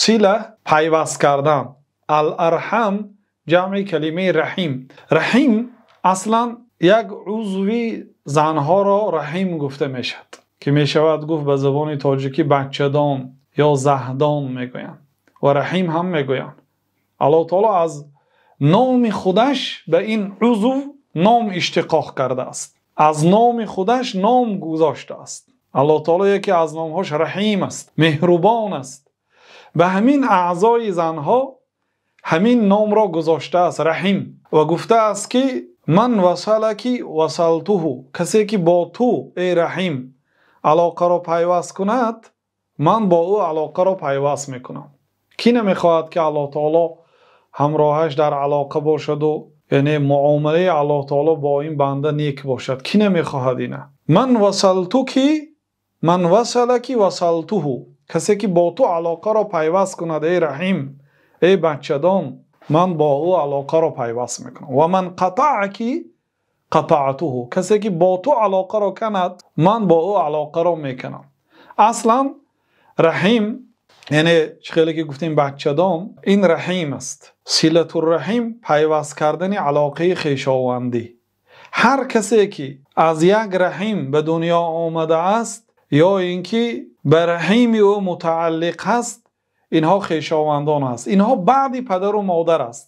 Сила пайваст кардан. Ал-арҳам ҷамъи калимаи раҳим. Раҳим аслан як узви занҳоро раҳим гуфта мешавад, ки мешавад гуфт ба забони тоҷикӣ бачадон ё заҳдон мегӯянд ва раҳим ҳам мегӯянд. Аллоҳи таъоло аз номи худаш ба ин узв ном иштиқоқ кардааст. Аз номи худаш ном гузоштааст. Аллоҳи таъоло яке аз номҳояш Раҳим аст, меҳрубон аст. Ба ҳамин аъзои занҳо ҳамин номро гузоштааст Раҳим ва гуфтааст ки ман васалаки васалтуҳу, касе ки бо ту эй Раҳим алоқаро пайваст кунад, ман бо ӯ алоқаро пайваст мекунам. Кӣ намехоҳад ки Аллоҳи таъоло ҳамроҳаш дар алоқа бошад ва яъне муомилаи Аллоҳи таъоло бо ин банда нек бошад? Кӣ намехоҳад инро? Ман васалтуки, ман васалаки васалтуҳу, касе ки бо ту алоқаро пайваст кунад эй Раҳим, эй бачадон, ман бо ӯ алоқаро пайваст мекунам. Ва ман қатаъаки қатаътуҳу, касе ки бо ту алоқаро канад, ман бо ӯ алоқаро мекунам. Аслан Раҳим яъне чӣ, хеле ки гуфтем бачадон, ин Раҳим аст. Силатур-раҳим пайваст кардани алоқаи хешовандӣ. Ҳар касе ки аз як раҳим ба дунё омадааст ё инки ба раҳими ӯ мутааллиқ аст, инҳо хешовандон аст. Инҳо баъд падару модар аст.